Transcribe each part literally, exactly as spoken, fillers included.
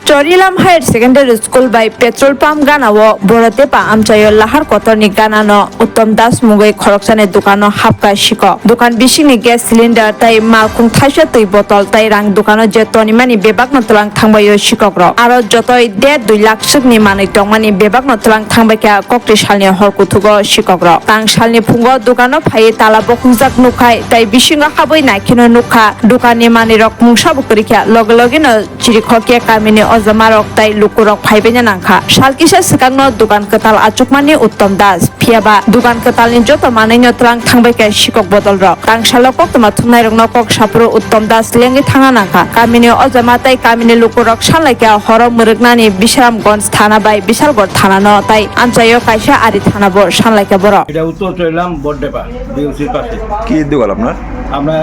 Chorilam Higher Secondary School bai petrol pump gana o Borotepa amchaio lahar kotorni gana no Uttom Das mungwi khoroksani dukano hapkha sikok. Dukan bisingni gas cylinder tei malkhung thaisa twi botol tei rang dukano je tonimani bebakno twlang thangbaio sikokrok. Aro jotoi der dui lakh swkni manwi tongmani bebakno twlang thangbaikha kokti salni hor kuthugo sikokrok. Tang salni phungo dukano phaiwi tala bokhungjak nukhai tei bisingo habwi naikheno nukha dukanni manwirok mungsabo kwrwikha loge logeno chirikhokya kamini ojamarok tei lukurok phaibaina nangkha. Sal kisa swkangno dukan kwtal achukmani Uttom Das. Phiyaba dukan kwtalni joto manwino twlang thangbaikha sikok bodolrok. Tangsalo koktwma thumnairokno kok saphuru Uttom Das lengwi thangna nangkha. Kamini ojama tei kamini lukurok sanlaikha horo mwrwknani Bisramganj thana bai Bisalgor thanano tei amchaio kaisa ari thanabo sanlaikha borok. এটা উত্তর চইলাম বড়ডেপা বিওসির পাশে। কি দোকান আপনার? আমরা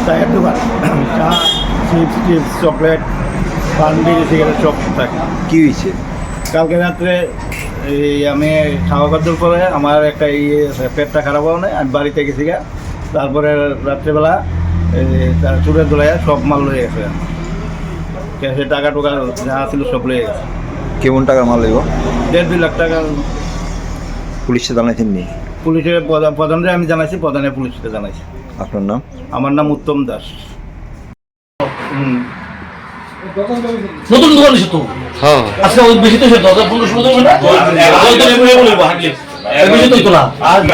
চায়ের দোকান। চা, চিপস টিপস, চকলেট, পান, বিড়ি, সিগারেট সব থাকে। কি হয়েছে? কালকে রাত্রে এই আমি খাওয়া খাদ্যর পরে আমার একটা ইয়ে আছে, পেটটা খারাপ হওয়ায় আমি বাড়িতে গেছি গা। তারপরে রাত্রেবেলা এই তার চুরের দোলায় সব মাল লয়ে গেছে। ক্যাশে টাকা টুকা যা ছিল সব লয়ে গেছে। কেমন টাকার মাল হইব? দেড় দুই লাখ টাকা। পুলিশে জানাইছেন নি? পুলিশের প্রধান, প্রধানরে আমি জানাইছি, প্রধানে পুলিশকে জানাইছি। আপনার নাম? আমার নাম উত্তম দাস। নতুন দোকান এসে তো। হ্যাঁ। আজকে ওই বেশি তো সে দশ হাজার পনেরোশো টাকা না? ওই তো এমনি বলে হাঁটলে। বেশি তো তোলা।